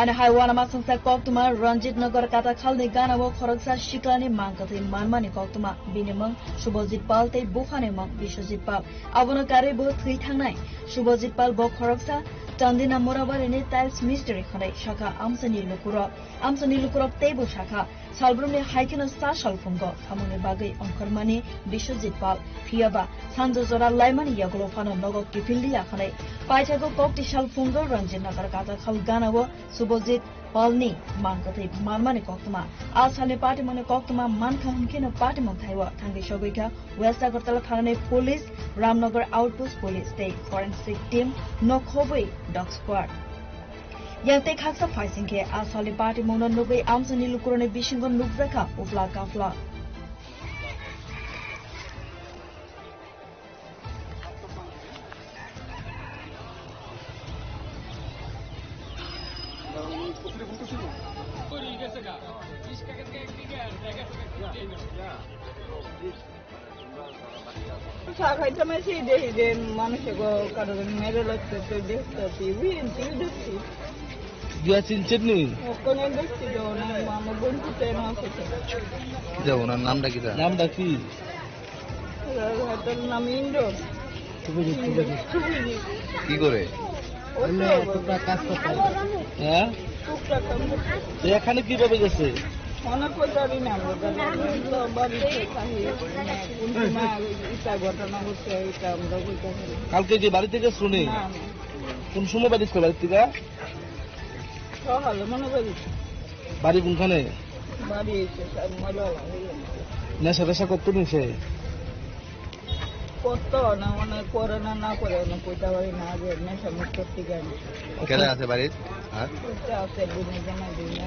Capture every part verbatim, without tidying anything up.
Ani hai uanamasingcha koktwma Ranjit Nagar Katakhalni ganao khoroksa siklani mang kwthwi manmani koktwma. Bini mung Subhajit Pal tei buphani mung Biswajit Pal. Abono karwi bo thwi thangnai. Subhajit Pal bo khoroksa Chandina Murabarini tiles mistri hwnwi sakha amchaini lukurok. Amchaini lukurok teibo sakha, salbrumni hai kheno cha salphungo samungni bagwi ongkhormani Biswajit Pal, phiyaba sanjo jora laimani yagulo phano nogo kiphil liya hwnwi. Paithago kokti salphungo Ranjit Nagar Katakhal ganao Subhajit Palni mang kwthwi manmani koktwma. A salni patimungni koktwma mankha hwnkheno patimung thaibo thangwi sogwikha West Agartala thanani police, Ramnagar outpost police tei forensic team no khobwi dog squad. Yang tei khaksa phaising khe a salni patimungno nugwi amchaini lukurokni bisingo nukjakha upla kapla. Sa khaitama si de de manusego karo mere lagte to de to ti wi en ti de ti. Dia chinchin ni. Kone de ti do na mama gun tu te na se. Dia onar naam da kita? Naam da ki? Hatar naam Indo. কি করে? হ্যাঁ? তো এখানে কিভাবে গেছে? অনেক কই জানি না আমরা, জানি না। তো বাড়িতে থাকি, কোন সময় ইটা ঘটনা ঘটছে, এটা আমরা বলতে পারি না। কালকে কি বাড়ি থেকে শুনি? না, না। কোন সময় বাড়ি ছিল বাড়ি থেকে? সকালে মনে করি। বাড়ি কোনখানে? বাড়ি এই তো, ময়লা হয়ে গেছে। নেশা টেশা করতো নি সে? করতো না, মানে করে না, না করে না, কইতে পারি না, যে নেশা মুক্ত থেকে আমি। কেনে আছে বাড়িত? হ্যাঁ? করতে আছে, বুঝে জানা দিই না।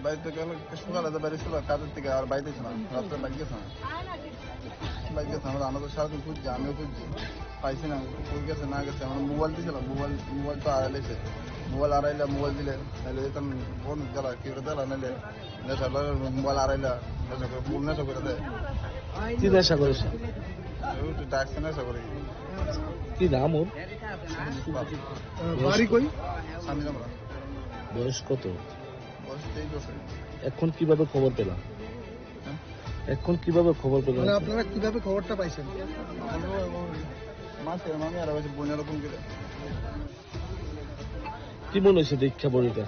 বাড়িতে গেল, সকালে তো বাড়ি ছিল, কাজের থেকে আর বাড়িতে ছিল না, রাত্রে বাড়ি গেছে না। বাড়ি গেছে, আমরা, আমরা তো সারাদিন খুঁজছি, আমিও খুঁজছি, পাইছি না, কই গেছে না গেছে। আমরা মোবাইল দিয়েছিলাম, মোবাইল, মোবাইল তো আড়াইলেছে, মোবাইল আড়াইলে মোবাইল দিলে, নাহলে যেতাম ফোন দিলা, কি করে দিলা, নাহলে নেশা লাগলে মোবাইল আড়াইলা, নেশা করে, ফুল নেশা করে দেয়। কি নেশা করেছে? ওই তো ডাকছে নেশা করে। কি নাম ওর? বাড়ি কই? শান্তিরামরা। বয়স কত? বয়স তেইশ বছর। এখন কিভাবে খবর পেলা? হ্যাঁ? এখন কিভাবে খবর পেলা? মানে আপনারা কিভাবে খবরটা পাইছেন? আমরা এবং মাসে মামি আর হচ্ছে বোনের ফোন করে। কি মনে হচ্ছে দেখা বডিটা?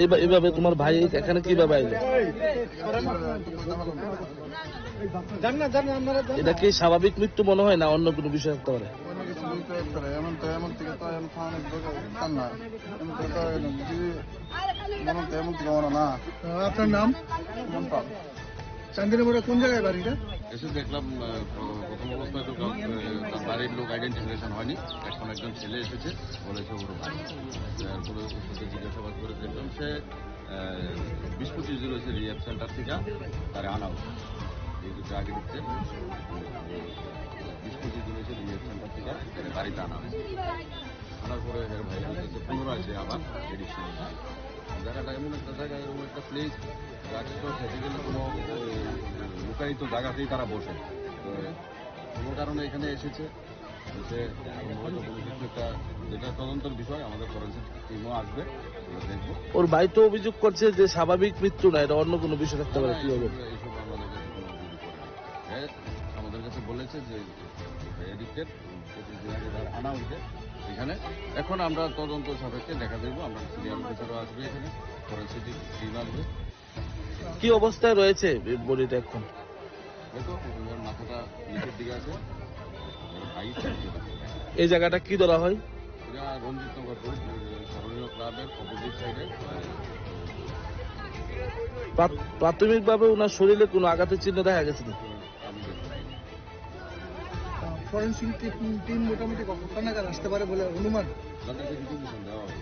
এইবা-, এইভাবে তোমার ভাই এখানে কিভাবে আইলো? এটা কি স্বাভাবিক মৃত্যু মনে হয় না অন্য কোনো বিষয় থাকতে পারে? অন্য কিছু হইতে পারে। এমন তো, এমন থেকে তো এমন থানা জানা। এমন তো, তো এমন কি, এমন তো এমন থেকে মনে না। আপনার নাম? মন পাল। চান্দিনা মোড়া কোন জায়গায় বাড়িটা? এসে দেখলাম, আহ, প্র-, প্রথম অবস্থায় তো কাউ, আহ, তার বাড়ির লোক আইডেন্টিফিকেশন হয়নি। এখন একজন ছেলে এসেছে, বলেছে ওর ভাই। তারপরে ওর সাথে জিজ্ঞাসাবাদ করে দেখলাম সে, আহ, বিশ পঁচিশ দিন হয়েছে রিহ্যাব সেন্টার থেকে তারা আনা হয়েছে। এই যে আগে দিচ্ছে, বিশ পঁচিশ দিন হয়েছে রিহ্যাব সেন্টার থেকে তারা বাড়িতে আনা হয়েছে। আনার পরে এর ভাই বলছে যে পুনরায় সে আবার এডিকশন হয়েছে। জায়গাটা এমন একটা জায়গা, এমন একটা প্লেস, ড্রাগস তো খেতে গেলে কোনো, আহ, লুকায়িত জায়গাতেই তারা বসে। তো কোনো কারণে এখানে এসেছে, এসে এখন হয়তো কোনো কিছু একটা, যেটা তদন্তের বিষয়, আমাদের ফরেন্সিক টিমও আসবে, আমরা দেখবো। ওর ভাই তো অভিযোগ করছে যে স্বাভাবিক মৃত্যু না, এটা অন্য কোনো বিষয় থাকতে পারে, না, কি হবে? এইসব, এইসব আমাদের কাছে কোনো অভিযোগ করে না। হ্যাঁ, আমাদের কাছে বলেছে যে এডিক্টেড, পঁচিশ দিন আগে তার আনা হয়েছে এখানে। এখন আমরা তদন্ত সাপেক্ষে দেখা দেখবো, আমরা সিনিয়র অফিসারও আসবে এখানে, ফরেন্সিক টিম আসবে। কি অবস্থায় রয়েছে বডিটা এখন? দেখো, ওনার মাথাটা নিচের দিকে আছে, ওর হাইট। এই জায়গাটা কি ধরা হয়? এটা রঞ্জিত নগর রোড, স্মরণীয় ক্লাবের অপোজিট সাইডে। প্রাথ-, প্রাথমিকভাবে ওনার শরীরে কোনো আঘাতের চিহ্ন দেখা গেছে না? আমি দেখতে পাইনি। ফরেন্সিক টিম, টিম মোটামুটি কখন নাগাদ আসতে পারে বলে অনুমান? তাদেরকে ইনফরমেশন দেওয়া হবে।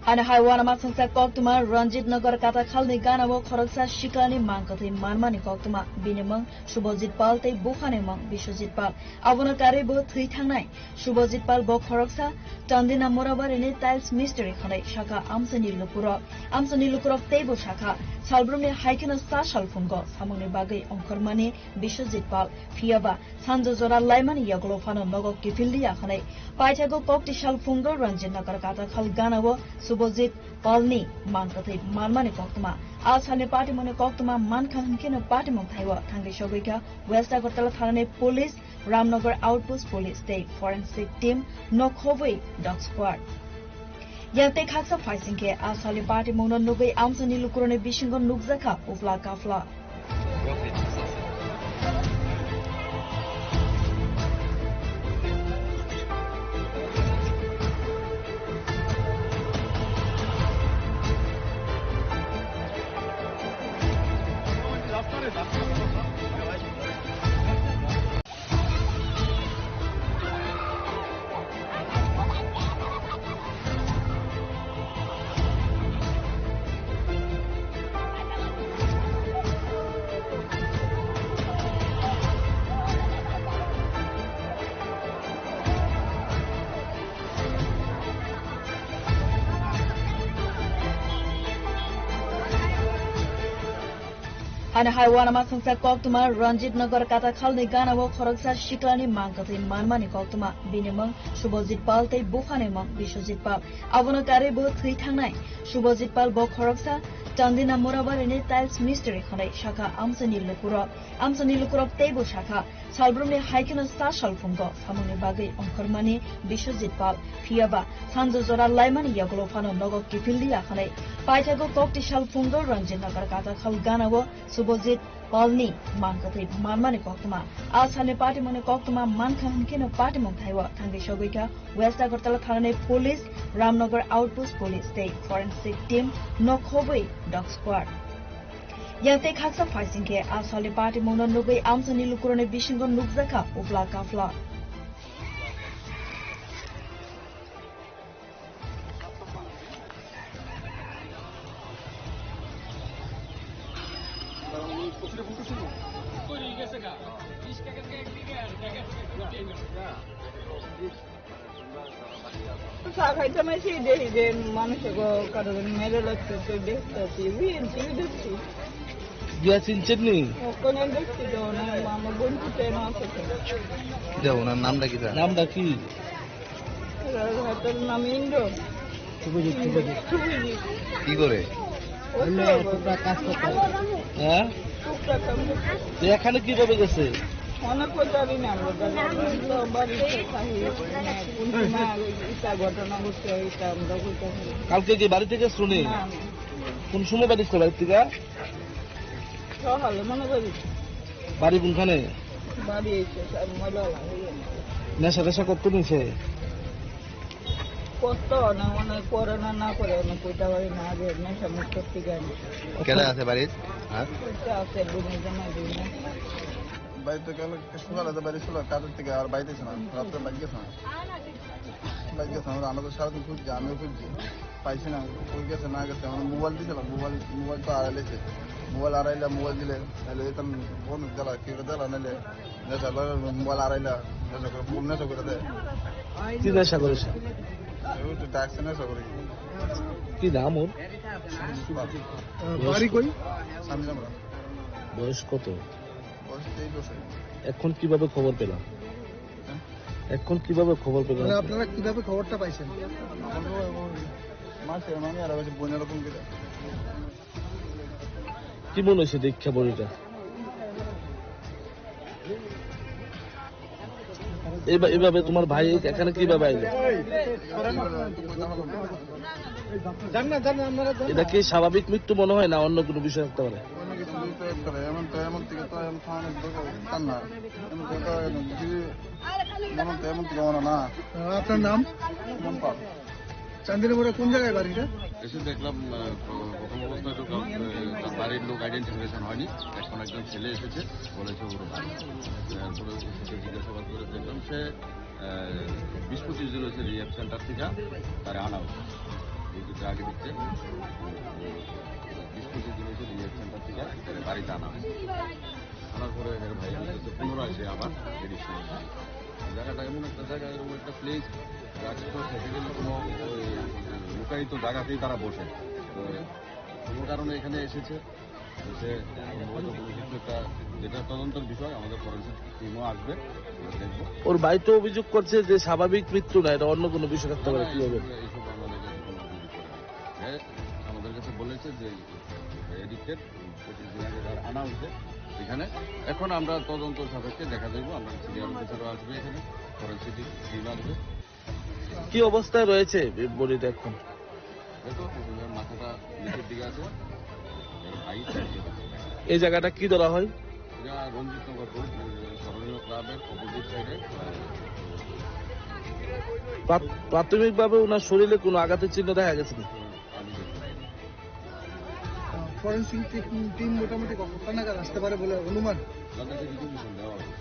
Ani hai uanama thwngsa koktwma Ranjit Nagar Katakhalni ganao khoroksa siklani mang kwthwi manmani koktwma. Bini mung Subhajit Pal tei buphani mung Biswajit Pal. Abono karwi bo thwi thangnai. Subhajit Pal bo khoroksa Chandina Morabarini tiles mistri hwnwi sakha amchaini lukurok. Amchaini lukurok teibo sakha, salbrumni hai kheno sa salphungo samungni bagwi ongkhormani Biswajit Pal. Phiyaba sanjo jora laimani yagulo phano nogo kiphil liya hwnwi. Paithago kokti salphungo Ranjit Nagar Katakhal ganao Subhajit Palni mang kwthwi manmani koktwma. A salni patimungni koktwma mankha hwnkheno patimung thaibo thangwi sogwikha West Agartala thanani police, Ramnagar Outpost Police tei forensic team no khobwi dog squad. Yang tei khaksa phaising khe a salni patimungno nugwi amchaini lukurokni bisingo nukjakha upla kaphla. Ani hai uanama thwngsa koktwma Ranjit Nagar Katakhalni ganao khoroksa siklani mang kwthwi manmani koktwma. Bini mung Subhajit Pal tei buphani mung Biswajit Pal. Abono karwi bo thwi thangnai. Subhajit Pal bo khoroksa Chandina Morabarini tiles mistri hwnwi sakha amchaini lukurok. Amchaini lukurok teibo sakha, salbrumni hai kheno sa salphungo samungni bagwi ongkhormani Biswajit Pal. Phiyaba sanjo jora laimani yagulo phano nogo kiphil liya hwnwi. Paithago kokti salphungo Ranjit Nagar Katakhal ganao Subhajit Palni mang kwthwi manmani koktwma. A salni patimungni koktwma mankha hwnkheno patimung thaibo thangwi sogwikha West Agartala thanani police, Ramnagar Outpost Police tei forensic team no khobwi dog squad. Yang tei khaksa phaising khe a salni patimungno nugwi amchaini lukurokni bisingo nukjakha upla kaphla. Sa khaita mai si de de manusya ko karo mere lagte to de to si wi en si de si. Dia sinchet ni. Ko ne de si do na mama gun tu te na sa. Dia ona nam da kita. Nam da ki? Hatar nam Indo. কি করে? হ্যাঁ? তো এখানে কিভাবে গেছে? অনেক কই জানি না আমরা, জানি না। তো বাড়িতে থাকি, মানে, কোন সময় ইটা ঘটনা ঘটছে, ইটা আমরা কইতাম না। কালকে কি বাড়ি থেকে শুনি? না, না। কোন সময় বাড়ি থেকে? বাড়ি থেকে? সকালে মনে করি। বাড়ি কোনখানে? বাড়ি এই তো, স্যার, ময়লা লাগে। নেশা টেশা করতো নিছে? করতো না, মানে, করে না, না করে, আমি কইতে পারি না, আগে নেশা মুক্ত থেকে আমি। কেডা আছে বাড়িত? হ্যাঁ? কইতে আছে, বুঝে জানা দিই না। বাড়িতে গেল, সকালে তো বাড়ি ছিল, কাজের থেকে আর বাড়িতে ছিল না, রাত্রে বাড়ি গেছে না। বাড়ি গেছে না, আমরা তো সারাদিন খুঁজছি, আমিও খুঁজছি। পাইছি না, কই গেছে না গেছে, আমার মোবাইল দিছিলাম, মোবাইল, মোবাইল তো আড়াইলেছে, মোবাইল আড়াইলে মোবাইল দিলে, তাহলে এটা বন্ধ দিলা, কি করে দিলা, নাহলে নেশা করে মোবাইল আড়াইলা, নেশা করে, ফোন নেশা করে দেয়। কি নেশা করেছে? ওই তো ডাকছে নেশা করে। কি নাম ওর? বাড়ি কই? সামনে আমরা। বয়স কত? বয়স তেইশ বছর। এখন কিভাবে খবর পেলাম? এখন কিভাবে খবর পেলেন? মানে, আপনারা কিভাবে খবরটা পাইছেন? আমার তো এখন মাসে মানে আর হচ্ছে বোনের রকম করে। কি মনে হচ্ছে দেখে বডিটা? এবা-, এভাবে তোমার ভাই এখানে কিভাবে আইলো? এটা কি স্বাভাবিক মৃত্যু মনে হয় না অন্য কোনো বিষয় থাকতে পারে? অন্য কিছু হইতে পারে। এমন তো, এমন থেকে তো এমন থানার দরকার না। এমন তো, তো এমন যদি মনে হয় তেমন কিছু না। আপনার নাম? মন পাল। চান্দিনা মোড়ে কোন জায়গায় বাড়িটা? এসে দেখলাম, আহ, প্র-, প্রথম অবস্থায় তো কাউ-, আহ, তার বাড়ির লোক আইডেন্টিফিকেশন হয়নি, এখন একজন ছেলে এসেছে, বলেছে ওর ভাই। তারপরে ওর সাথে জিজ্ঞাসাবাদ করে দেখলাম সে, আহ, বিশ পঁচিশ দিন হয়েছে রিহ্যাব সেন্টার থেকে তারা আনা হচ্ছে। এই যে আগে বিশ পঁচিশ দিন হয়েছে রিহেব সেন্টার থেকে এর বাড়িতে আনা হয়েছে। আনার পরে এর ভাই আনতেছে পুনরায় সে আবার এডিকশন হয়েছে। জায়গাটা এমন একটা জায়গা, এরকম একটা প্লেস, আজকে তো সেকেন্ডের কোনো ওই লুকায়িত জায়গাতেই তারা বসে। তো কোনো কারণে এখানে এসেছে, এসে সম্ভবত কোনো কিছু একটা, যেটা তদন্তের বিষয়, আমাদের ফরেন্সিক টিমও আসবে, আমরা দেখবো। ওর ভাই তো অভিযোগ করছে যে স্বাভাবিক মৃত্যু না, এটা অন্য কোনো বিষয় থাকতে পারে, না, কি হবে? এইসব, এইসব আমাদের কাছে কোনো অভিযোগ করে না। হ্যাঁ, আমাদের কাছে বলেছে যে এডিক্টেড, পঁচিশ দিন আগে তার আনা হয়েছে এখানে। এখন আমরা তদন্ত সাপেক্ষে দেখা দেখবো, আমরা সিনিয়র অফিসারও আসবে এখানে, ফরেন্সিক টিম আসবে। কি অবস্থায় রয়েছে বডিটা এখন? দেখো, মাথাটা নিচের দিকে আছে, এর ভাই। এই জায়গাটা কি ধরা হয়? এটা রঞ্জিত নগর রোড, স্মরণীয় ক্লাবের অপোজিট সাইডে। প্রাথ-, প্রাথমিকভাবে ওনার শরীরে কোনো আঘাতের চিহ্ন দেখা গেছে না? ফরেন্সিক টিম, টিম মোটামুটি কতটা নাগাদ আসতে পারে বলে অনুমান? তাদের কাছে কিছু সন্দেহ আছে।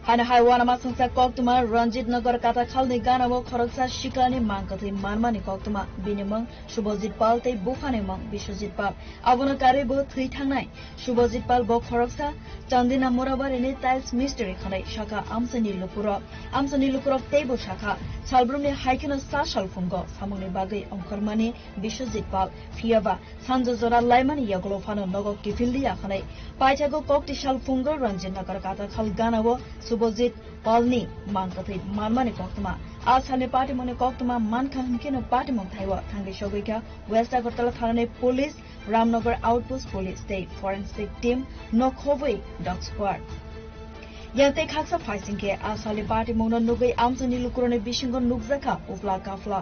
Hano hai uanama songsa koktwma Ranjit Nagar Katakhalni ganao khoroksa siklani mang kwthwi manmani koktwma. Bini mung Subhajit Pal tei buphani mung Biswajit Pal. Abono karwi bo thwi thangnai. Subhajit Pal bo khoroksa Chandina Murabarini tiles mistri hwnwi sakha amchaini lukurok. Amchaini lukurok teibo sakha, salbrumni hai kheno cha sal phungo samungni bagwi ongkhormani Biswajit Pal, phiyaba sanjo jora laimani yagulo phano nogo kiphil liya hwnwi. Paithago kok tisal phungo Ranjit Nagar Katakhal ganao Subhajit Palni mang kwthwi manmani koktwma. A salni patimungni koktwma mankha hwnkheno patimung thaibo thangwi sogwikha West Agartala thanani police, Ramnagar Outpost Police tei Forensic Team no khobwi Dog Squad. Yang tei khaksa phaising khe a salni patimungno nugwi amchaini lukurokni bisingo nukjakha upla kaphla.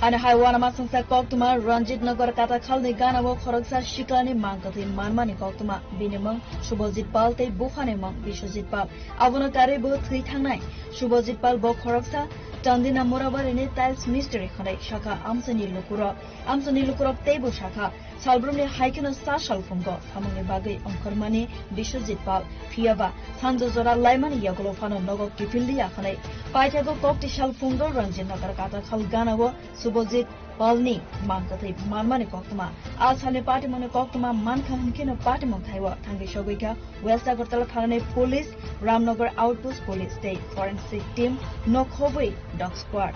Ani hai uanama songsa koktwma Ranjit Nagar Katakhalni ganao khoroksa siklani mang kwthwi manmani koktwma. Bini mung Subhajit Pal tei buphani mung Biswajit Pal. Abono karwi bo thwi thangnai. Subhajit Pal bo khoroksa Chandina Murabarini tiles mistri hwnwi sakha amchaini lukurok. Amchaini lukurok teibo sakha, salbrumni hai kheno cha sal phungo samungni bagwi ongkhormani Biswajit Pal, phiyaba sanjo jora laimani yagulo phano nogo kiphil liya hwnwi. Paithago kok tisal phungo Ranjit Nagar Katakhal ganao Subhajit Palni mang kwthwi manmani koktwma. A salni patimungni koktwma mankha hwnkheno patimung thaibo thangwi sogwikha West Agartala thanani police, Ramnagar Outpost Police tei Forensic Team no khobwi Dog Squad.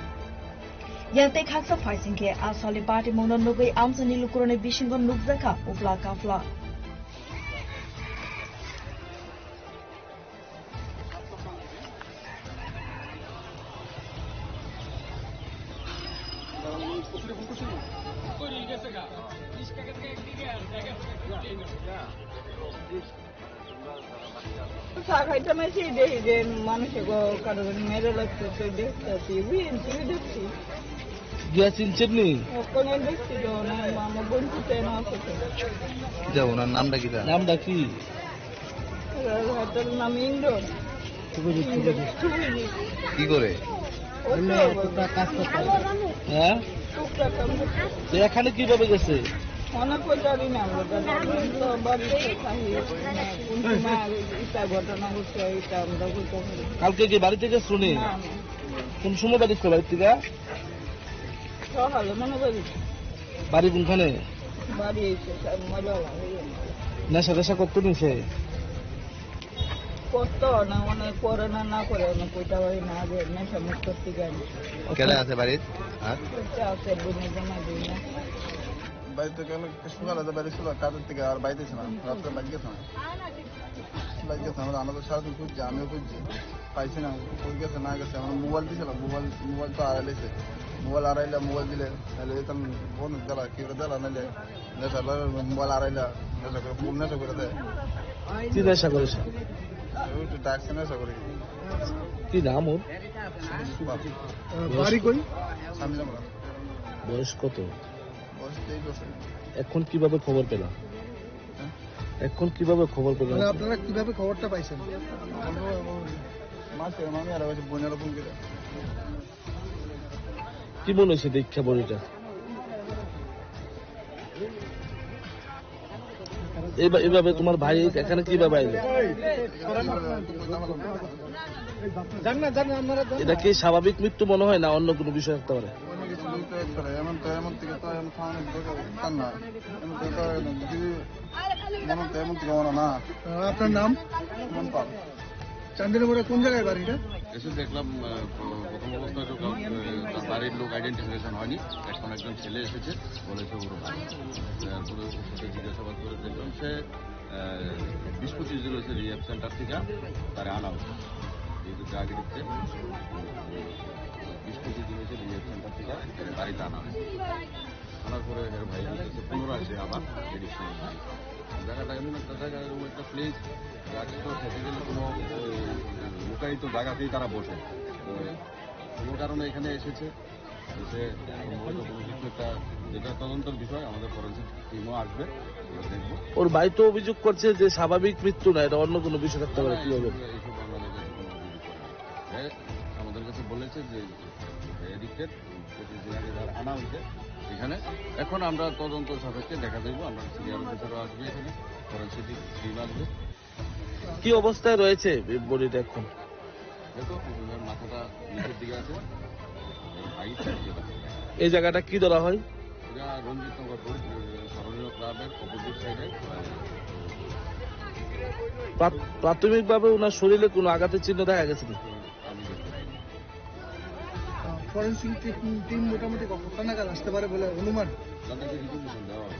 Yang tei khaksa phaising khe a salni patimungno nugwi amchaini lukurokni bisingo nukjakha upla kaphla. Sa khaita mai si de de manus ko karo mere lagte to de ta si wi en si de si. Gas in chimney. Ko ne de si do na mama bon ku te na ko. Jabo na, নামটা কি তার? নামটা কি? তার নাম ইন্দ্র। কি করে? হ্যাঁ? তো এখানে কিভাবে গেছে? কালকে কি বাড়িতে গেছিল নি? কোন সময় বাড়ি ছিল বাড়ির থেকে? বাড়ি কোনখানে? নেশা টেশা করতো নি সে? করতো না, মানে করে না, না করে না, কইতা পারি না, আগে নেশা মুক্ত থেকে আমি। কেডা আছে বাড়িত? আর? আছে, বোনের জামাই, বোন আছে। বাড়িতে গেল, সকালে তো বাড়ি ছিল, কাজের থেকে আর বাড়িতে ছিল না, রাত্রে বাড়ি গেছে না। Lai gese, amar ano to sara din khujje, amiyo khujji. Paisi na, koi gese na gese, amar mobile diselam, mobile, mobile to arai laise. Mobile arai la, mobile dile, naile etan bon dela, ki gora dela, naile. Nesha la, mobile arai la, nesha gora, phone nesha gora de. Ki nesha gora se? Oi to drugs nesha gora. Ki nam or? Sudesh Kumar. আহ, বাড়ি কই? Samjamra. বয়স কত? বয়স তেইশ বছর। এখন কিভাবে খবর পেলা? হ্যাঁ? এখন কিভাবে খবর পেলা? মানে আপনারা কিভাবে খবরটা পাইছেন? আমার তো, আমার মাসে, আমি আর হচ্ছে বোনেরা ফোন করে। কি মনে হচ্ছে দেখে বডিটা? এইবা-, এইভাবে তোমার ভাই এখানে কিভাবে আইলো? এটা কি স্বাভাবিক মৃত্যু মনে হয় না অন্য কোনো বিষয় থাকতে পারে? অন্য কিছু বলতে পারে, এমন তো, এমন থেকে তো, এমন খাওয়ানোর দরকার না। এমন তো, তো, যদি মনে হয় তো এমন থেকে মনে হয় না। আপনার নাম? সুমন পাল। চান্দিনা মোড়ে কোন জায়গায় বাড়ি এটা? এসে দেখলাম, আহ, প্র-, প্রথম অবস্থায় তো কাউ, আহ, তার বাড়ির লোক আইডেন্টিফিকেশন হয়নি। এখন একজন ছেলে এসেছে, বলেছে ওর ভাই। তারপরে ওর সাথে জিজ্ঞাসাবাদ করে দেখলাম সে, আহ, বিশ পঁচিশ দিন হয়েছে রিহ্যাব সেন্টার থেকে তারে আনা হয়েছে। যেহেতু ড্রাগ এডিক্টে, বিশ পঁচিশ দিন হয়েছে রিহ্যাব সেন্টার থেকে বাড়িতে আনা হয়েছে। আনার পরে এর ভাই বলতেছে পুনরায় সে আবার এডিকশন। জায়গাটা এমন একটা জায়গা, এরকম একটা প্লেস, রাখি তো খেতে গেলে কোনো, ওই, লুকায়িত জায়গাতেই তারা বসে। তো কোনো কারণে এখানে এসেছে, এসে সম্ভবত কোনো কিছু একটা, যেটা তদন্তের বিষয়, আমাদের ফরেন্সিক টিমও আসবে, আমরা দেখবো। ওর ভাই তো অভিযোগ করছে যে স্বাভাবিক মৃত্যু না, এটা অন্য কোনো বিষয় থাকতে পারে, না, কিভাবে? এইসব, এইসব আমাদের কাছে কোনো অভিযোগ করে না। হ্যাঁ, আমাদের কাছে বলেছে যে এডিক্টেড, পঁচিশ দিন আগে যার আনা হয়েছে এখানে। এখন আমরা তদন্ত সাপেক্ষে দেখা দেখবো, আমরা সিনিয়র অফিসারও আসবে এখানে, ফরেন্সিক টিম আসবে। কি অবস্থায় রয়েছে বডিটা এখন? দেখো, ওনার মাথাটা নিচের দিকে আছে, এর হাইট এই জায়গাটা কি ধরা হয়? এটা রঞ্জিত নগর রোড, স্মরণীয় ক্লাবের অপোজিট সাইডে। প্রাথ-, প্রাথমিকভাবে ওনার শরীরে কোনো আঘাতের চিহ্ন দেখা গেছে কি? আমি দেখতে পাইনি। আহ, ফরেন্সিক টি-, টিম মোটামুটি কতটা নাগাদ আসতে পারে বলে অনুমান? তাদেরকে ইনফরমেশন দেওয়া হবে।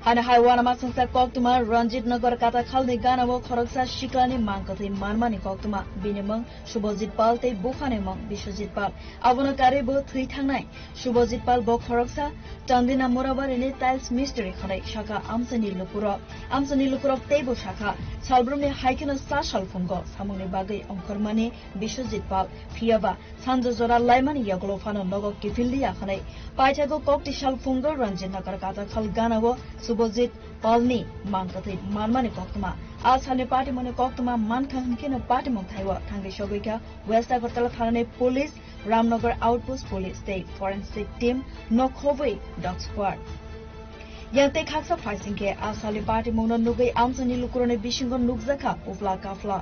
Hano hai uanama songsa koktwma Ranjit Nagar Katakhal ni gana o khoroksa sikla ni mang kwthwi manmani koktwma. Bini mung Subhajit Pal tei buphani mung Biswajit Pal. Abono karwi bo thwi thangnai. Subhajit Pal bo khoroksa Chandina Murabari ni tiles mistri hwnwi sakha amchaini lukurok. Amchaini lukurok teibo sakha, salbrumni hai kheno cha sal phungo samungni bagwi ongkhormani Biswajit Pal, phiyaba sanja jora laimani yagulo phano nogo kiphil liya hwnwi. Paithago kok tisal phungo Ranjit Nagar Katakhal gana o Subhajit Palni mang kwthwi manmani koktwma. A salni patimungni koktwma mankha hwnkheno patimung thaibo thangwi sogwikha West Agartala thanani police, Ramnagar Outpost Police tei Forensic Team no khobwi Dog Squad. Yang tei khaksa phaising khe a salni patimungno nugwi amchaini lukurokni bisingo nukjakha upla kaphla.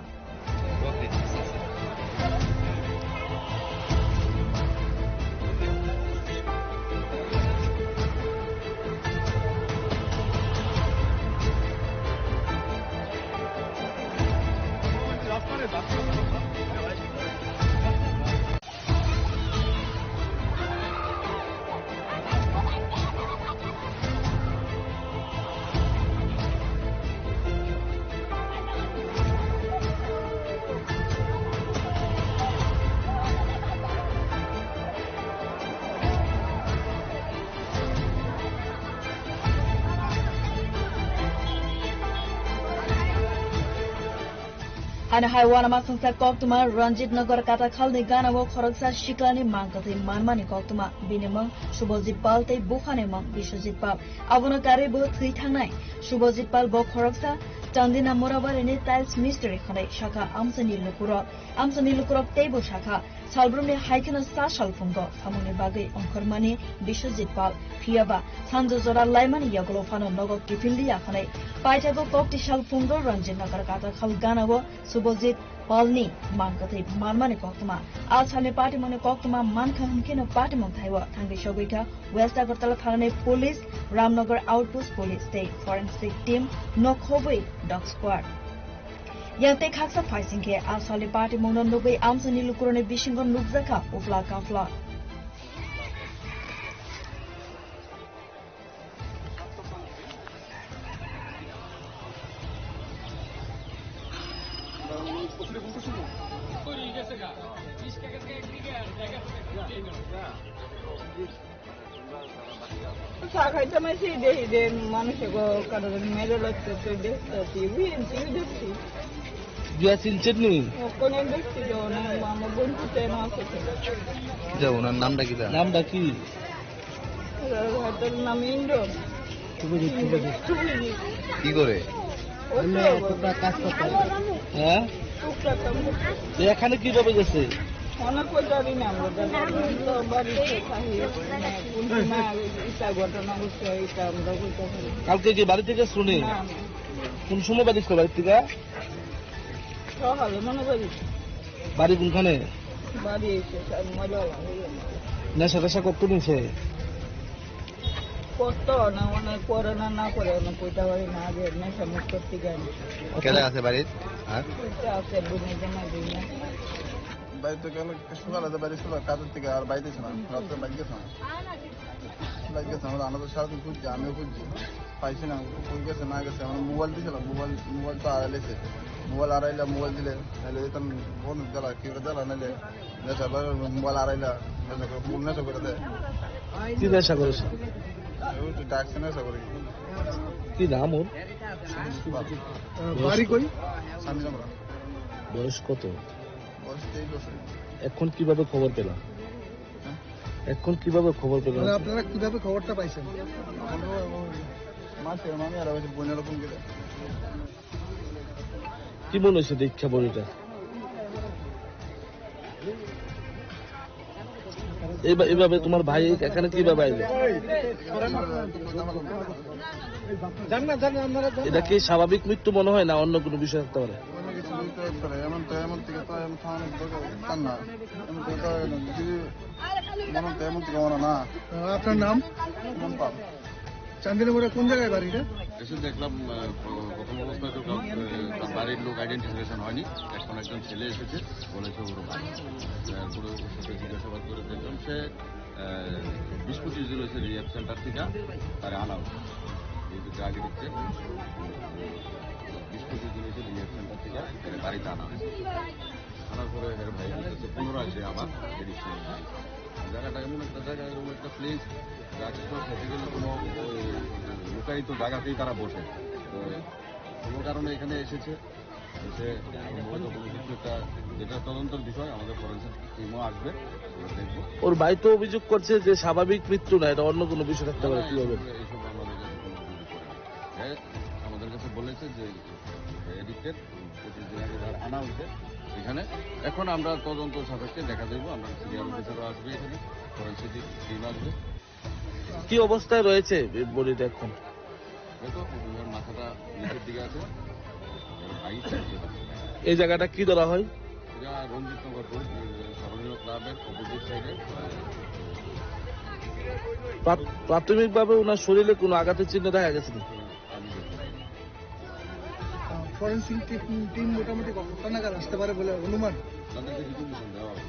Hano hai uanama songsa koktwma Ranjit Nagar Katakhalni gana o khoroksa siklani mang kwthwi manmani koktwma. Bini mung Subhajit Pal tei buphani mung Biswajit Pal. Abono karwi bo thwi thangnai. Subhajit Pal bo khoroksa Chandina Murabarini tiles mistri hwnwi sakha amchaini lukurok. Amchaini lukurok teibo sakha, salbrumni hai kheno cha sal phungo samungni bagwi ongkhormani Biswajit Pal, phiyaba sanja jora laimani yagulo phano nogo kiphil liya hwnwi. Paithago kok tisal phungo Ranjit Nagar Katakhal gana o Subhajit Palni mang kwthwi manmani koktwma. A salni patimungni koktwma mankha hwnkheno patimung thaibo thangwi sogwikha West Agartala thanani police, Ramnagar Outpost Police tei Forensic Team no khobwi Dog Squad. Yang tei khaksa phaising khe a salni patimungno nugwi amchaini lukurokni bisingo nukjakha upla kaphla. Sa khaita mai si de de manusya go kadang mere lo te te de te wi en ti de ti. Dia silchet ni. Kono de ti do na mama bon tu te na se. Jabo na, নামটা কি? নামটা কি? হাতের নাম ইন্দ্র। কি করে? হ্যাঁ? তো এখানে কিভাবে গেছে? অনেক কই জানি না আমরা, জানি না। তো বাড়িতে থাকি, কোন সময় ইটা ঘটনা ঘটছে, ইটা আমরা বলতে পারি না। কালকে কি বাড়ি থেকে শুনি? না, না। কোন সময় বাড়ি ছিল বাড়ি থেকে? সকালে মনে করি। বাড়ি কোনখানে? বাড়ি এই তো, মজা লাগে। নেশা টেশা করতো নি সে? করতো না, মানে করে না, না করে না, কইতে পারি না, আগে নেশা মুক্ত থেকে আমি। কেডা আছে বাড়িত? আর? কইতে আছে, বুঝে জানা যায় না। বাড়িতে গেল, সকালে তো বাড়ি ছিল, কাজের থেকে আর বাড়িতে ছিল না, রাত্রে বাইক গেছে না। বাইক গেছে, আমরা আনাতে সারাদিন খুঁজছি, আমিও খুঁজছি, পাইছি না, কই গেছে না গেছে। আমরা মোবাইল দিয়েছিলাম, মোবাইল, মোবাইল তো আড়াইলেছে, মোবাইল আড়াইলা, মোবাইল দিলে, তাহলে এটা বন্ধ দিলা, কি করে দিলা, নাহলে নেশা করে মোবাইল আড়াইলা, নেশা করে, কোন নেশা করে দেয়? কি নেশা করেছে? ওই তো ডাকছে নেশা করে। কি নাম ওর? বাড়ি কই? শান্তিনগর। বয়স কত? বয়স তেইশ বছর। এখন কিভাবে খবর পেলাম? হ্যাঁ? এখন কিভাবে খবর পেলাম? মানে আপনারা কিভাবে খবরটা পাইছেন? মাসে মামি আর ওই বোনেরা ফোন করে। কি মনে হচ্ছে দেখা বডিটা? এইবা-, এইভাবে তোমার ভাই এখানে কিভাবে আইলো? এটা কি স্বাভাবিক মৃত্যু মনে হয় না অন্য কোনো বিষয় থাকতে পারে? অন্য কিছু হইতে পারে। এমন তো, এমন থেকে তো, এমন তো অনেক দরকার না। এমন থেকে তো যদি মনে হয় তো এমন থেকে মনে না। আপনার নাম? মন পাল। চান্দিনা মোড়ে কোন জায়গায় বাড়ি এটা? এসে দেখলাম, আহ, প্র-, প্রথম অবস্থায় তো কাউ-, আহ, তার বাড়ির লোক আইডেন্টিফিকেশন হয়নি। এখন একজন ছেলে এসেছে, বলেছে ওর ভাই। তারপরে ওর সাথে জিজ্ঞাসাবাদ করে দেখলাম সে, আহ, বিশ পঁচিশ দিন হয়েছে রিহ্যাব সেন্টার থেকে তারে আনা হয়েছে। এই যে আগে দেখছে, বিশ পঁচিশ দিন হয়েছে রিহ্যাব সেন্টার থেকে তারে বাড়িতে আনা হয়েছে। আনার পরে এর ভাই বলতেছে, "পুনরায় সে আবার এদিক সেদিক যায়।" জায়গাটা এমন একটা জায়গা, এরকম একটা প্লেস, যা কিছু খেতে গেলে কোনো ওই লুকায়িত জায়গাতেই তারা বসে। তো কোনো কারণে এখানে এসেছে, এসে সম্ভবত কোনো কিছু একটা, যেটা তদন্তর বিষয়, আমাদের ফরেন্সিক টিমও আসবে, আমরা দেখবো। ওর ভাই তো অভিযোগ করছে যে স্বাভাবিক মৃত্যু না, এটা অন্য কোনো বিষয় থাকতে পারে, না, কি হবে? এইসব, এইসব আমাদের কাছে কোনো অভিযোগ করেনি। হ্যাঁ, আমাদের কাছে বলেছে যে এদিকে পঁচিশ দিন আগে যার আনা হয়েছে এখানে। এখন আমরা তদন্ত সাপেক্ষে দেখা যাইব, আমরা সিনিয়র অফিসারও আসবে এখানে, ফরেন্সিক টিম আসবে। কি অবস্থায় রয়েছে বডিটা এখন? এই তো ওর মাথাটা নিচের দিকে আছে, এর ভাই। এই জায়গাটা কি ধরা হয়? এটা রঞ্জিত নগর রোড, স্মরণীয় ক্লাবের অপোজিট সাইডে। প্রাথ-, প্রাথমিকভাবে ওনার শরীরে কোনো আঘাতের চিহ্ন দেখা গেছে না। ফরেন্সিক টিম, টিম মোটামুটি কতটা নাগাদ আসতে পারে বলে অনুমান? তাদেরকে কিছু মিশন দেওয়া হবে।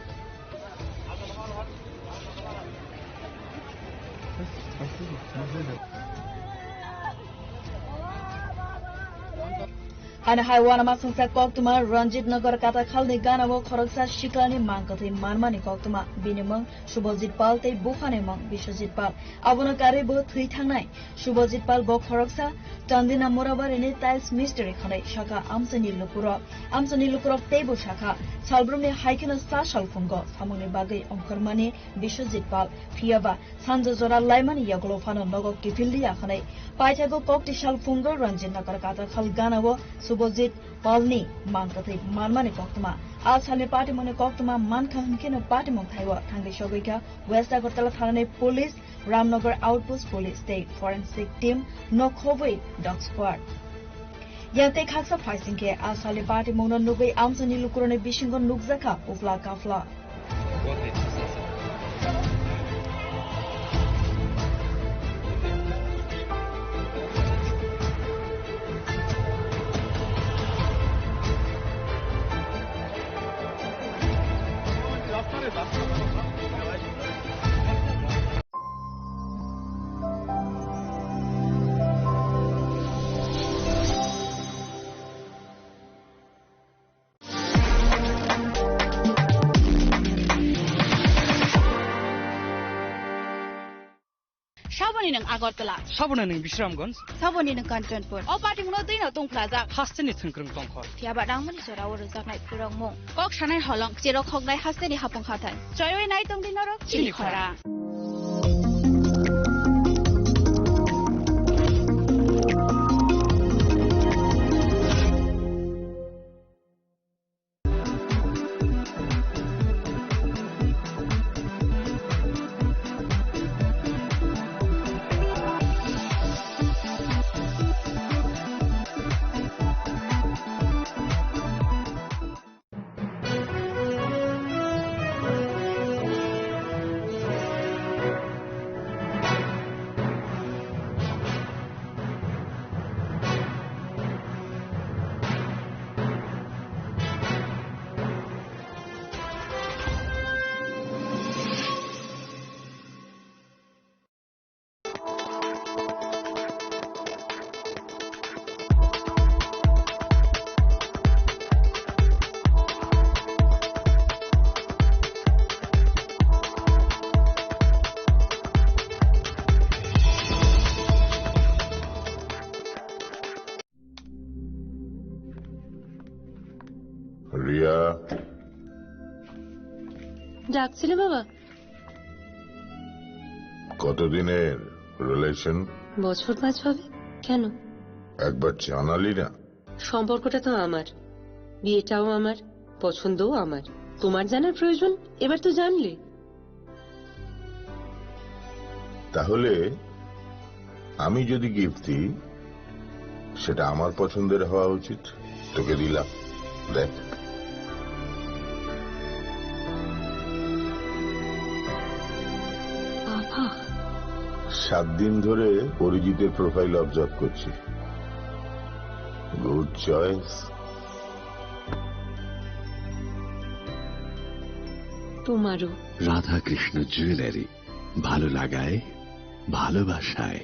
Ani hai uanama songsa koktwma Ranjit Nagar Katakhalni ganao khoroksa siklani mangkwthwi manmani koktwma. Bini mung Subhajit Pal tei buphani mung Biswajit Pal. Abono karwi bo thwi thangnai. Subhajit Pal bo khoroksa Chandina Murabarini tiles mistri hwnwi sakha amchaini lukurok. Amchaini lukurok teibo sakha, salbrumni hai kheno cha sal phungo samungni bagwi ongkhormani Biswajit Pal, phiyaba sanja jora laimani yagulo phano nogo kiphil liya hwnwi. Paithago kokti sal phungo Ranjit Nagar Katakhal ganao Subhajit Palni mangkwthwi manmani koktwma. A salni patimungni koktwma mankha hwnkheno patimung thaio thangwi sogwikha West Agartala thanani police, Ramnagar Outpost Police tei forensic team no khobwi dog squad. Yang tei khaksa phaising khe a salni patimungno nugwi amchaini lukurokni bisingo nukjakha uphla kaphla. Saboni nwng Agartala. Saboni nwng Bisramganj. Saboni nwng Kanchanpur. O patimungno twi no tungphlajak. Hasteni thwngkwrwng tongkhor. Phiya ba nangmani jora o rwjaknai khurokmung. Kok sanai holong, cherok khoknai hasteni hapung hathai. Choiwi nai tongdi norok chini khorang. Riya. ডাকছিলে বাবা? কতদিনের রিলেশন? বছর পাঁচ হবে। কেন? একবার জানালি না। সম্পর্কটা তো আমার, বিয়েটাও আমার, পছন্দও আমার। তোমার জানার প্রয়োজন? এবার তো জানলে। তাহলে আমি যদি গিফট দিই, সেটা আমার পছন্দের হওয়া উচিত। তোকে দিলাম, দেখ। বাবা। সাত দিন ধরে অরিজিতের প্রোফাইল অবজার্ভ করছি। Good choice. তোমারও। রাধাকৃষ্ণ জুয়েলারি, ভালো লাগায়, ভালোবাসায়।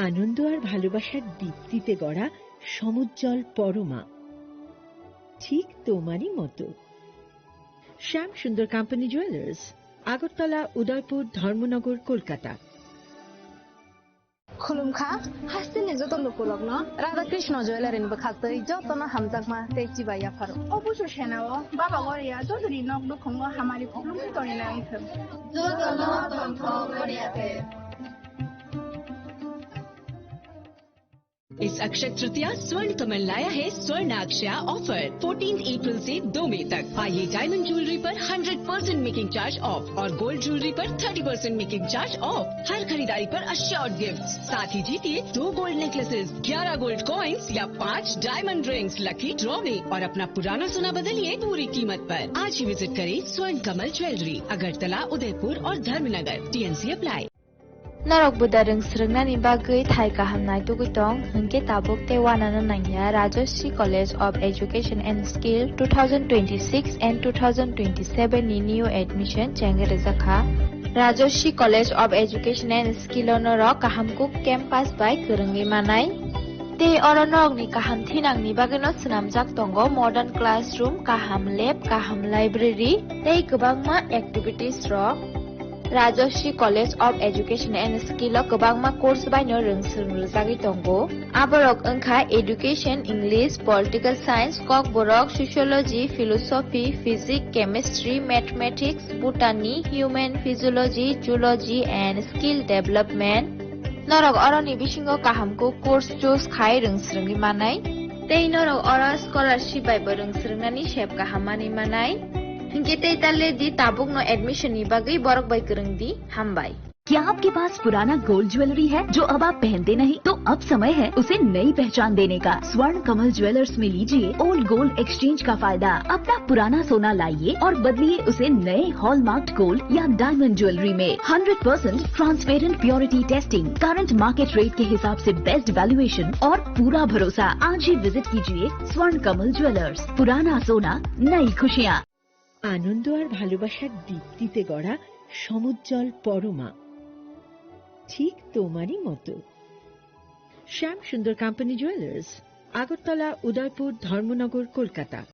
আনন্দ আর ভালোবাসার দীপ্তিতে গড়া সমুজ্জ্বল পরমা, ঠিক তোমারই মতো। শ্যাম সুন্দর কোম্পানি জুয়েলার্স, আগরতলা, উদয়পুর, ধর্মনগর, Kolkata. Khulumkha, hasteni joto lukurokno Radha Krishna Jewellery ni bwkhaktwi jotono hamjakma tei chibai yapharo. O busu senao Baba Goria jotoni nok nukhungo hamari khulumwi tongwi nai wngthwng. Jotono tongthok Goria te. इस अक्षय तृतीया स्वर्ण कमल लाया है स्वर्ण अक्षया offer. Fourteen April से दो मई तक पाइए डायमंड ज्वेलरी पर hundred percent making charge off और गोल्ड ज्वेलरी पर thirty percent making charge off. हर खरीदारी पर अश्योर्ड गिफ्ट, साथ ही जीतिए दो गोल्ड नेकलेसेस, ग्यारह गोल्ड कॉइन्स या पाँच डायमंड रिंग्स लकी ड्रॉ में और अपना पुराना सोना बदलिए पूरी कीमत पर। आज ही विजिट करें स्वर्ण कमल ज्वेलरी, अगरतला, उदयपुर और Dharmanagar. TNC apply. Norok buda rwng swrwngnani bagwi thai kaham naitugwi tong, hwnkhe tabuk tei uanano nangya Rajashree College of Education and Skill two thousand twenty-six and two thousand twenty-seven ni new admission chengwi rwjakha. Rajashree College of Education and Skill o norok kaham kuk campus bai kwrwngwi manai. Tei oro norokni kaham thinangni bagwino swnamjak tongo modern classroom, kaham lab, kaham library tei kwbangma activities rok. Rajashree College of Education and Skill o kwbangma course baino rwng swrwng rwjagwi tongo. Aborok wngkha Education, English, Political Science, Kokborok, Sociology, Philosophy, Physics, Chemistry, Mathematics, Botany, Human Physiology, Zoology and Skill Development. Norok oroni bisingo kaham kuk course choose khai rwng swrwngwi manai. Tei norok oro scholarship bai bo rwng swrwngnani sep kaham manwi manai. Hinkhe tei ta le di tabukno admission ni bagwi borok bai kwrwng di. Hambai. क्या आपके पास पुराना gold jewellery है जो अब आप पहनते नहीं? तो अब समय है उसे नई पहचान देने का। स्वर्ण कमल ज्वेलर्स में लीजिए ओल्ड गोल्ड एक्सचेंज का फायदा। अपना पुराना सोना लाइए और बदलिए उसे नए हॉलमार्क्ड गोल्ड या डायमंड ज्वेलरी में। Hundred percent transparent purity testing, current market rate के हिसाब से बेस्ट वैल्यूएशन और पूरा भरोसा। आज ही विजिट कीजिए स्वर्ण कमल ज्वेलर्स। पुराना सोना, नई खुशियाँ। আনন্দ আর ভালোবাসার দীপ্তিতে গড়া সমুজ্জ্বল পরমা, ঠিক তোমারই মতো। শ্যাম সুন্দর কোম্পানি জুয়েলার্স, আগরতলা, উদয়পুর, ধর্মনগর, কলকাতা।